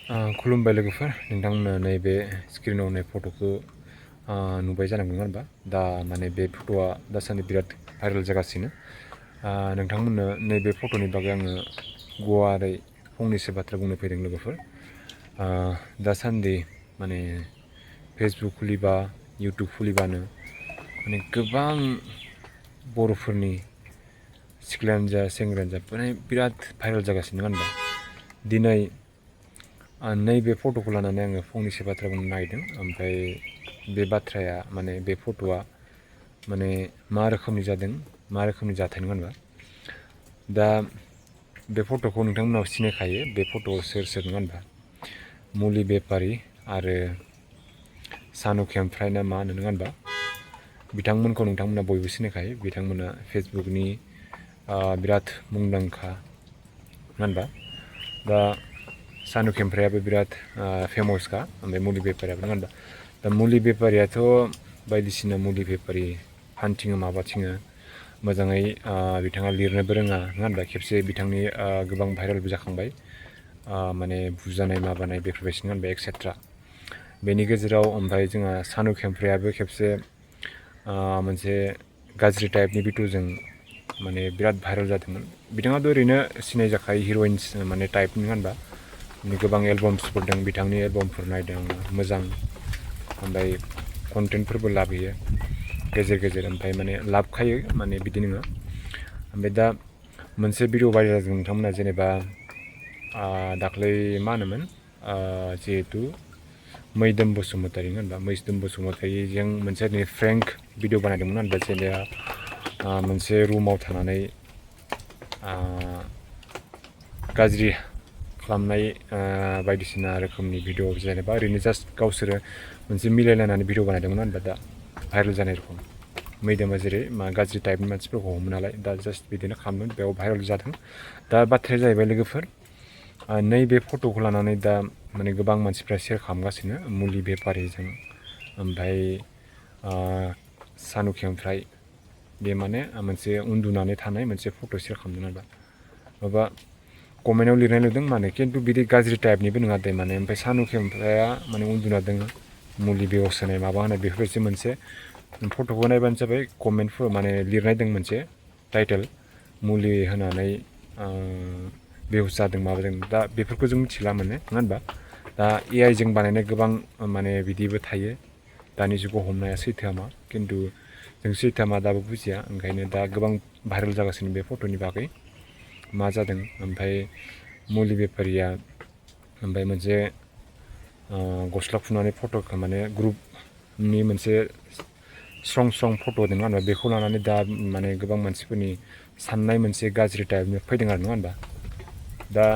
खुलुमबाय लोगोफोर, नोंथांमोना नैबे स्क्रिनाव नाय फट'खौ नुबाय जानांगौ नङा होनबा? दा माने बे फट'आ दासान्दि बिराद भाइरेल जागासिनो। नोंथांमोननो नैबे फट'नि बागै आङो गुवारै फंनैसो बाथ्रा बुंनो फैदों लोगोफोर। दासान्दि माने फेसबुक खुलिबा इउटुब खुलिबानो माने गोबां बर'फोरनि सिख्लायानो जा सेंग्रायानो जा माने बिराद भाइरेल जागासिनो नङा होनबा? दिनै नैबे फट'खौ लानानै आङो फंनैसो बाथ्रा बुंनो नागिरदों। ओमफ्राय बे बाथ्राया माने बे फट'आ माने मा रोखोमनि जादों, मा रोखोमनि जाथाय नङा होनबा? दा बे फट'खौ नोंथांमोनाव सिनायखायो, बे फट'आव सोर नङा होनबा? मुलि बेफारि आरो सानु खेमफ्राय ना मा होनो नङा होनबा? बिथांमोनखौ नोंथांमोना बयबो सिनायखायो। बिथांमोना फेसबुकनि बिराद मुंदांखा नङा होनबा? दा सानु खेमफ्रायाबो बिराद फेमासखा, ओमफ्राय मुलि बेफारियाबो नङा होनबा? दा मुलि बेफारियाथ' बायदिसिना मुलि बेफारि फानथिङो माबाथिङो, मोजाङै बिथाङा लिरनोबो रोङा नङा होनबा? खेबसे बिथांनि गोबां भाइरेलबो जाखांबाय, माने बुजानाय माबानाय बेफोरबायदि नङा होनबा एक्सेट्रा। बेनि गेजेराव ओमफ्राय जोंहा सानु खेमफ्रायाबो खेबसे मोनसे गाज्रि टाइपनि भिडिअ'जों माने बिराद भाइरेल जादोंमोन। बिथाङाथ' ओरैनो सिनायजाखायो हिर'इन्स माने टाइप नङा होनबा? गोबां एलबाम्सफोर दं, बिथांनि एलबामफोर नायदों मोजां, ओमफ्राय कन्टेन्टफोरबो लाबोयो गेजेर गेजेर, ओमफ्राय माने लाबोखायो माने बिदि नङा। ओमफ्राय दा मोनसे भिडिअ भाइरेल जादों नोंथांमोना जेनेबा दाख्लै मा होनोमोन, जिहेथु मैदोम बसुमतारी नङा होनबा? मैदोम बसुमतारीजों मोनसे ओरैनो फ्रेंक भिडिअ बानायदोंमोन होनबा, जेनेबा मोनसे रुमाव थानानै गाज्रि खालामनाय बायदिसिना रोखोमनि भिडिअ, जेनेबा ओरैनो जास्ट गावसोरो मोनसे मिलायलायनानै भिडिअ बानायदोंमोन होनबा, दा भाइरेल जानाय रखम। मैदोमा जेरै गाज्रि टाइपनि मानसिफोरखौ हमो नालाय, दा जास्ट बिदिनो खालामदों, बेयाव भाइरेल जादों। दा बाथ्राया जाहैबाय लोगोफोर, नैबे फट'खौ लानानै दा माने गोबां मानसिफ्रा सेयार खालामगासिनो, मुलि बेफारिजों ओमफ्राय सानु खेमफ्राय बे माने मोनसे उन्दुनानै थानाय मोनसे फट' सेयार खालामदों आरो माबा कमेन्टआव लिरनाय नुदों माने, खिन्थु बिदि गाज्रि टाइपनिबो नङा दे माने। ओमफ्राय सानु खेमफ्राया माने उन्दुना दङ, मुलि बेबस होनाय माबा होनाय बेफोरबायदि मोनसे फट'खौ नायबानो जाबाय। कमेन्टफोर माने लिरनाय दं मोनसे टाइटेल, मुलि होनानै बेहुस जादों माबादों। दा बेफोरखौ जों मिथिला माने नङा होनबा? दा AI जों बानायनाय गोबां माने बिदिबो थायो, दानि जुगाव हमनाया सैथोआ मा, खिन्थु जों सैथोआ मा दाबो बुजिया। ओंखायनो दा गोबां भाइरेल जागासिनो बे फट'नि बागै मा जादों। ओमफ्राय मुलि बेफारिया ओमफ्राय मोनसे गस्ला खुनानै फट'खौ माने ग्रुपनि मोनसे स्ट्रं फट' दङ होनबा, बेखौ लानानै दा माने गोबां मानसिफोरनि साननाय मोनसे गाज्रि टाइपनि फैदों आरो नङा होनबा? दा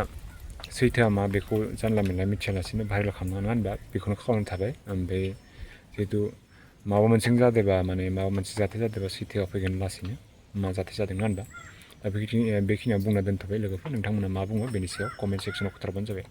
सैथोआ मा बेखौ जानला मोनला मिथियालासिनो भाइरेल खालामनाङा नङा होनबा? बेखौनो खावलायनाय थाबाय। ओमफ्राय जिहेतु माबा मोनसे जादोंबा माने माबा मोनसे जाथाय जादोंबा सैथोआ फैगोन लासैनो, मा जाथाय जादों नङा होनबा? दा बेखिनियाव बुंना दोनथ'बाय लोगोफोर। नोंथांमोना मा बुङो बेनि सायाव कमेन्ट सेक्सनाव खोन्थाबानो जाबाय।